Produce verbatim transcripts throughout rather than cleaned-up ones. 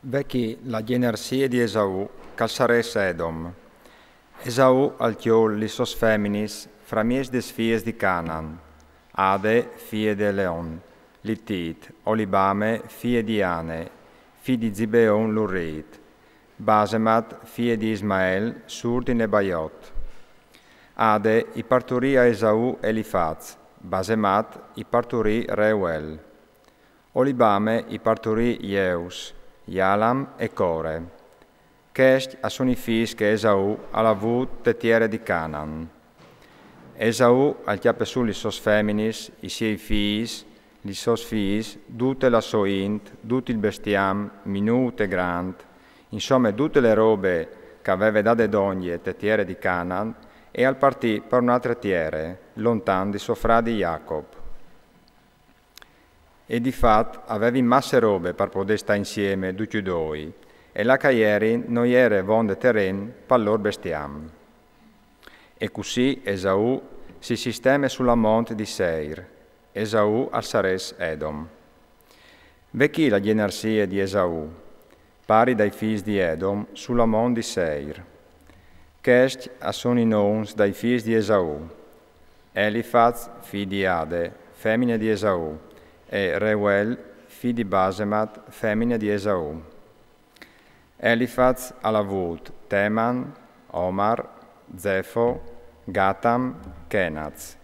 Vechì la gjenersie di Esaù, ch'al sarès Edom. Esaù al cjol lis sôs feminis fra mieç des fiis di Canan: Ade, fie di Eleon l'Itit, Olibame, fie di Ane, fi di Zibeon l'Urit, Basemat, fie di Ismael, sûr di Nebaiot. Ade i parturì a Esaù Elifaz, Basemat i parturì Reuel. Olibame i parturì Jeus, Jalam e Core. Chescj a son i fiis che Esaù al à vût te tiere di Canan. Esaù al cjape sù lis sôs feminis, i siei fiis, lis sôs fiis, dute la sô int, dut il bestiam, minût e grant, insome dute le robe ch'al veve dade dongje te tiere di Canan, e al partì par une altre tiere, lontan di so fradi Jacop. E di fat a vevin masse robe par podê stâ insieme ducj i doi, e là ch'a jerin no jere vonde teren pal lôr bestiam. E cussì Esaù si sisteme su la mont di Seir. Esaù al sarès Edom. Vechì la gjenersie di Esaù, pari dai fiis di Edom, su la mont di Seir. Chescj a son i nons dai fiis di Esaù: Elifaz, fi di Ade, femine di Esaù, e Reuel, fi di Basemat, femine di Esaù. Elifaz al à vût Teman, Omar, Zefo, Gatam, Kenaz.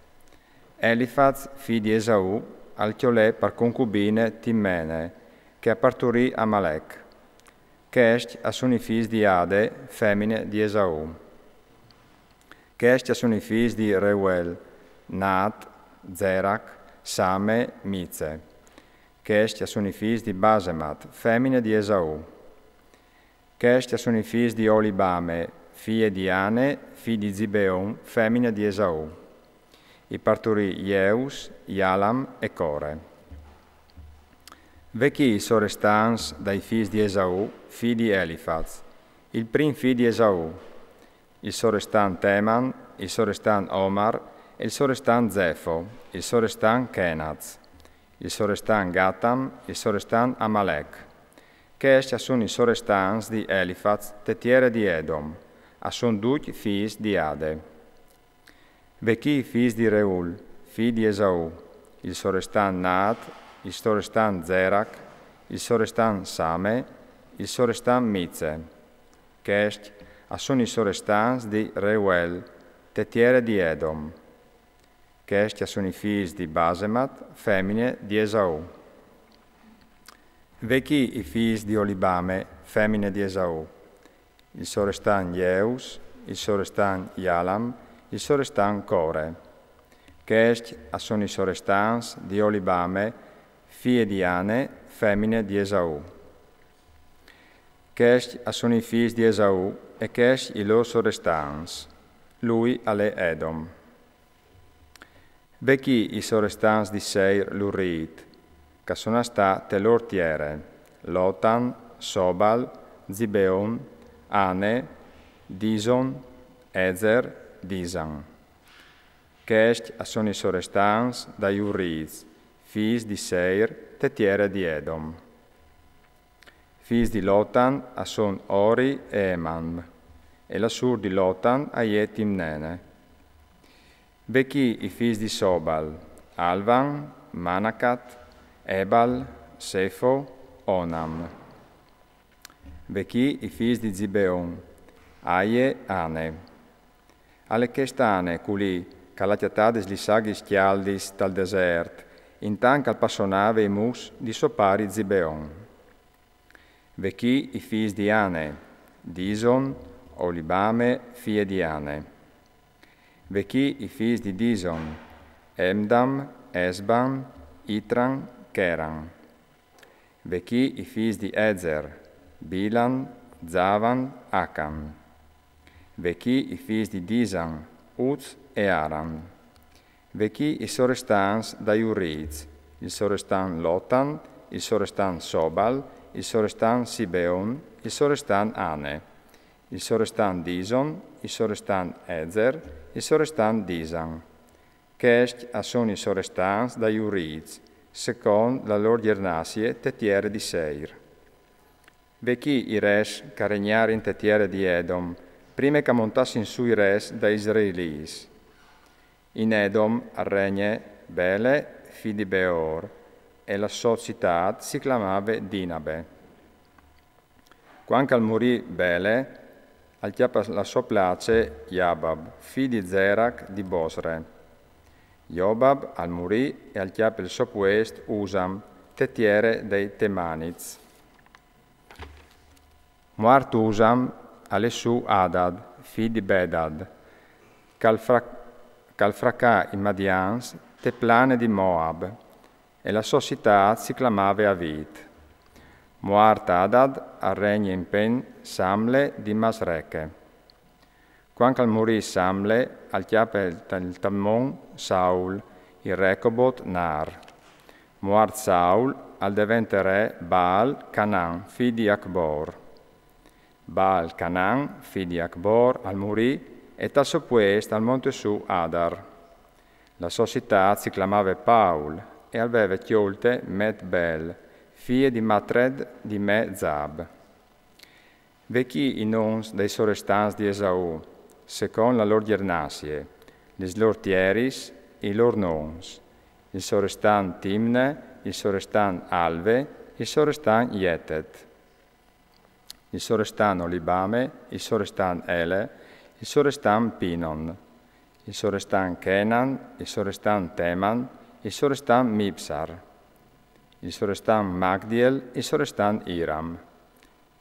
Elifaz, fi di Esaù, al cjolè par concubine Timnene, che a parturì Amalec. Chescj a son i fiis di Ade, femine di Esaù. Chescj a son i fiis di Reuel: Naat, Zerac, Same, Mize. Chescj a son i fiis di Basemat, femine di Esaù. Chescj a son i fiis di Olibame, fie di Ane, fi di Zibeon, femine di Esaù. I parturì Jeus, Jalam e Core. Vechì i sorestants dai fiis di Esaù, fi di Elifaz, il prin fi di Esaù, il sorestant Teman, il sorestant Omar e il sorestant Zefo, il sorestant Kenaz, il sorestant Gatam, il sorestant Amalec. Chescj a son i sorestants di Elifaz te tiere di Edom, a son ducj fiis di Ade. Vechì i fiis di Reul, fi di Esaù, il sorestant Naat, il sorestant Zerac, il sorestant Same, il sorestant Mize. Chescj a son i sorestants di Reuel, te tiere di Edom. Chescj a son i fiis di Basemat, femine di Esaù. Vechì i fiis di Olibame, femine di Esaù, il sorestant Jeus, il sorestant Jalam, il sorestant Core. Chescj a son i sorestants di Olibame, fie di Ane, femine di Esaù. Chescj a son i fiis di Esaù, e chescj i lôr sorestants. Lui al è Edom. Vechì i sorestants di Seir l'Urit, ch'a son a stâ te lôr tiere: Lotan, Sobal, Zibeon, Ane, Dison, Ezer, Disan. Chescj a son i sorestants dai Urits, fiis di Seir, te tiere di Edom. Fiis di Lotan a son Ori e Emam, e la sûr di Lotan a je Timnene. Vechì i fiis di Sobal: Alvan, Manacat, Ebal, Sefo, Onam. Vechì i fiis di Zibeon: Aie, Ane. Al è chest Ane culì ch'al à cjatadis lis aghis cjaldis tal desert, intant ch'al passonave i mus di so pari Zibeon. Vechì i fiis di Ane: Dison, Olibame, fie di Ane. Vechì i fiis di Dison: Emdam, Esban, Itran, Cheran. Vechì i fiis di Ezer: Bilan, Zavan, Acan. Vechì i fiis di Disan: Uz e Aran. Vechì i sorestants dai Urits: il sorestant Lotan, il sorestant Sobal, il sorestant Sibeon, il sorestant Ane, il sorestant Dison, il sorestant Ezer, il sorestant Disan. Chescj a son i sorestants dai Urits, secont la lôr gjernazie te tiere di Seir. Ve chi i res ch'a regnarin te tiere di Edom, prime ch'a montassin su i res dai Israelîts. In Edom al regne Bele, fi di Beor, e la sô citât si clamave Dinabe. Cuant ch'al murì Bele, al cjapà la sô place Jobab, fi di Zerac di Bosre. Jobab al murì e al cjape il so puest Usam, te tiere dai Temanits. Muart Usam, al è sù Adad, fi di Bedad, ch'al fra-, ch'al fracà i Madians te plane di Moab, e la sô citât si clamave Avit. Muart Adad, al regne in pen Samle di Masreche. Cuant ch'al murì Samle, al cjape il ta-, il Tamon Saul, il Recobot Nar. Muart Saul, al devente re Baal Canan, fi di Acbor. Baal Canan, fi di Acbor, al murì, e tal so puest al monte sù Adar. La sô citât si clamave Paul, e al veve cjolte Met Bel, fie di Matred di Me Zab. Ve chi i nons dai sorestants di Esaù, secont la lôr gjernasie, lis lôr tieris, i lôr nons: il sorestant Timne, il sorestant Alve, il sorestant Jetet, il sorestant Olibame, il sorestant Ele, il sorestant Pinon, il sorestant Chenan, il sorestant Teman, il sorestant Mipsar, il sorestant Magdiel, il sorestant Iram.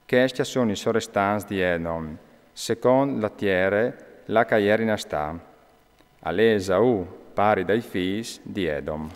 Chescj a son i sorestants di Edom, secont la tiere là ch'a jerin a stâ. Al è Esaù, pari dai fîs di Edom.